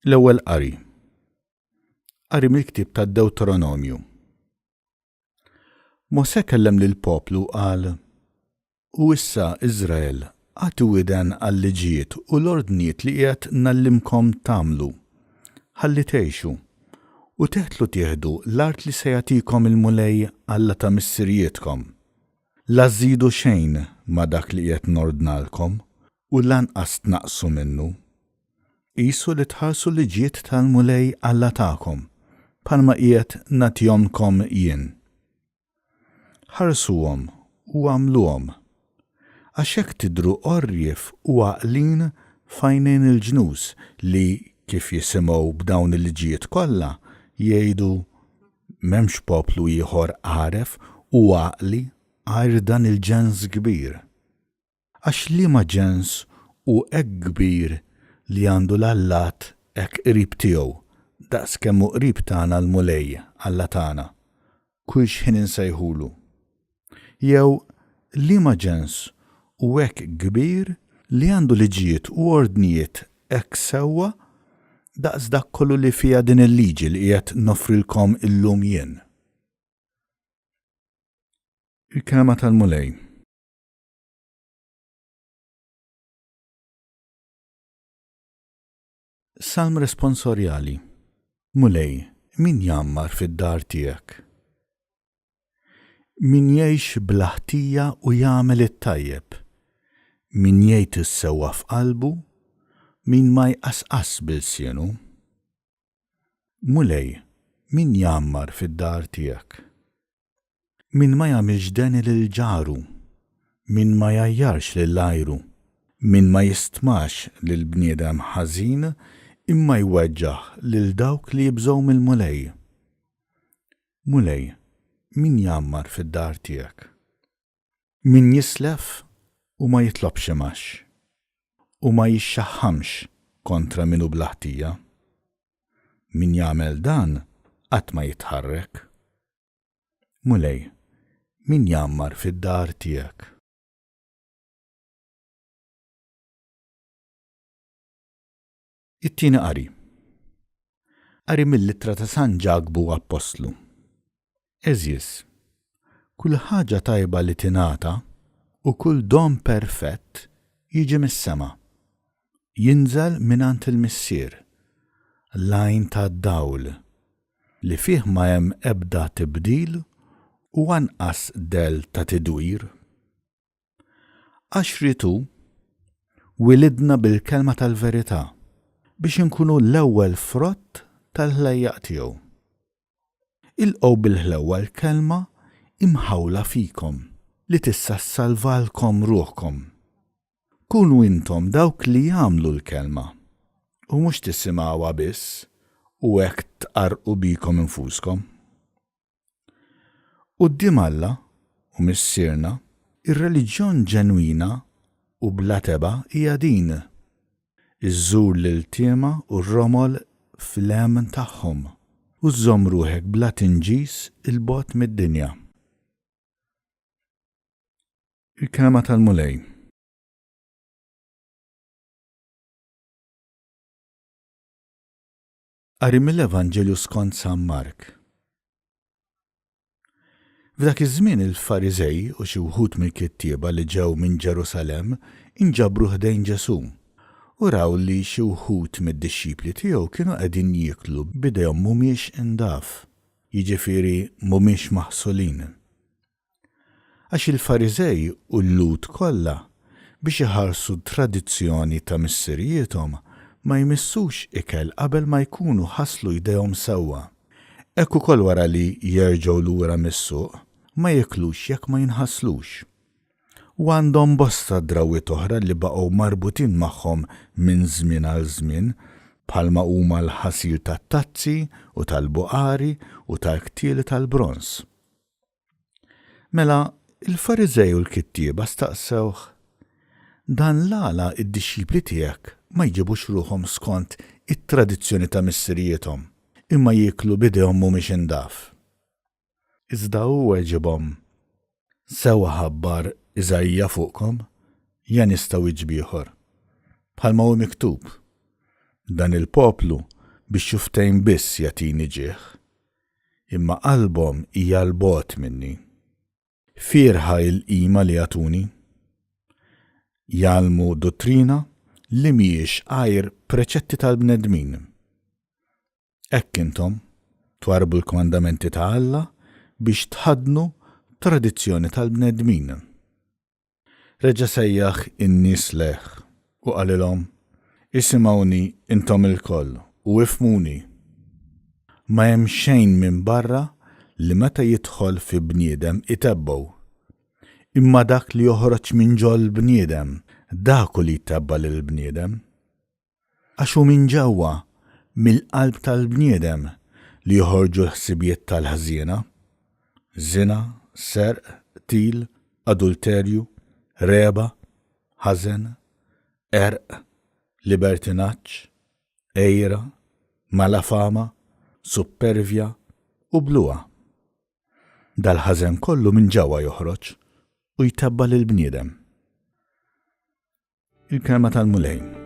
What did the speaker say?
L-Ewwel Qari. Qari mill-ktieb tad-Dewteronomju. Mosè kellem lill-poplu u qal, U issa, Iżrael, agħti widen għal-liġijiet u l-ordnijiet li qiegħed ngħallimkom tagħmlu, ħalli tgħixu, u teħtlu tieħdu l-art li se jagħtikom il-Mulej Alla ta' missirijietkom. La żżidu xejn ma' dak li qiegħed nordnalkom, u lanqas tnaqqsu minnu. Qisu li tħarsu l-liġijiet tal-Mulej Alla tagħkom, bħalma qiegħed nagħtihomlkom jien. Ħarsuhom u agħmluhom, għax hekk tidhru għorrief u għaqlin f'għajnejn il-ġnus li, kif jisimgħu b'dawn il-liġijiet kollha, jgħidu, M'hemmx poplu ieħor għaref u għaqli għajr dan il-ġens kbir. Għax liema ġens hu hekk kbir li għandu l-allat hekk qrib tiegħu daqs kemm hu qrib tagħna l-Mulej, Alla tagħna, kull x'ħin insejħulu? Jew liema ġens hu hekk kbir li għandu liġijiet u ordnijiet hekk sewwa daqs dak kollu li fiha din il-liġi li qiegħed noffrilkom illum jien? Il-Kelma tal-Mulej. Salm responsorjali. Mulej, min jgħammar fid-dar tiegħek? Min jgħix bla ħtija u jagħmel it-tajjeb, min jgħid is-sewwa f'qalbu, min ma jqasqasx b'ilsienu. Mulej, min jgħammar fid-dar tiegħek? Min ma jagħmilx deni lil ġaru, min ma jgħajjarx lil għajru, min ma jistmax lil bniedem ħażin imma jweġġaħ lil dawk li jibżgħu mill-Mulej. Mulej, min jgħammar fid-dar tiegħek? Min jislef u ma jitlobx imgħax, u ma jixxaħħamx kontra min hu bla ħtija. Min jagħmel dan qatt ma jitħarrek. Mulej, min jgħammar fid-dar tiegħek? It-tieni qari. Qari mill-ittra ta' San Ġakbu Appostlu. Għeżież, kull ħaġa tajba li tingħata u kull don perfett jiġi mis-sema, jinżel mingħand il-Missier, l-għajn tad-dawl, li fih ma hemm ebda tibdil u anqas dell ta' tidwir. Għax ried hu, wilidna bil-kelma tal-verità, biex inkunu l-ewwel frott tal-ħlejjaq tiegħu. Ilqgħu bil-ħlewwa l-kelma imħawla fikom, li tista' ssalvalkom ruħkom. Kunu intom dawk li jagħmlu l-kelma, u mhux tisimgħuha biss u hekk tqarrqu bikom infuskom. Quddiem Alla u Missierna, ir-reliġjon ġenwina u bla tebgħa hija din, iżżur l-iltiema u r-romol fl-hemm tagħhom, u żżomm ruħek bla tinġis 'il bogħod mid-dinja. Il-Kelma tal-Mulej. Qari mill-Evanġelju skont San Mark. F'dak iż-żmien il-Fariżej u xi wħud mill-kittieba li ġew minn Ġerusalemm inġabru ħdejn Ġesù u raw li xi wħud mid-dixxipli tiegħu kienu qegħdin jieklu b'idejhom mhumiex indaf, jiġifieri mhumiex maħsulin. Għax il-Fariżej u l-Lhud kollha, biex iħarsu t-tradizzjoni ta' missirijiethom, ma jmissux ikel qabel ma jkunu ħaslu jdejhom sewwa. Hekk ukoll wara li jerġgħu lura mis-suq, ma jiklux jekk ma jinħaslux. U għandhom bosta drawwiet oħra li baqgħu marbutin magħhom minn żmien għal żmien, bħalma huma l-ħasil tat-tazzi u tal-buqari u tal-ktieli tal-bronż. Mela, il-Fariżej u l-kittieba staqsewh, Dan l-għala d-dixxipli tiegħek ma jġibux ruħhom skont it-tradizzjoni ta' missirijiethom, imma jieklu b'idejhom mhumiex indaf? Iżda hu weġibhom, Sewwa ħabbar Iżaija fuqkom, ja nista' wiċċ b'ieħor. Bħalma hu miktub, Dan il-poplu. Bix-xufftejn biss jagħtini ġieħ, imma qalbhom hija 'l bogħod minni. Fierħa hi l-qima li jagħtuni. Jgħallmu duttrina li mhijiex għajr preċetti tal-bnedmin. Hekk intom, twarrbu l-kmandamenti ta' Alla biex tħaddnu tradizzjoni tal-bnedmin. Reġa' sejjaħ in-nies lejh u qalilhom, Isimgħuni intom ilkoll u ifhmuni. Ma hemm xejn minn barra li meta jidħol fi bniedem itebbgħu. Imma dak li joħroġ minn ġol-bniedem, dak hu li jtebba' lill-bniedem. Għax hu minn ġewwa, mill-qalb tal-bniedem, li joħorġu l-ħsibijiet tal-ħżiena, żina, serq, qtil, adulterju, regħba, ħażen, qerq, libertinaġġ, għira, malafama, suppervja u bluha. Dal-ħażen kollu minn ġewwa joħroġ u jtebba' lill-bniedem. Il-Kelma tal-Mulej.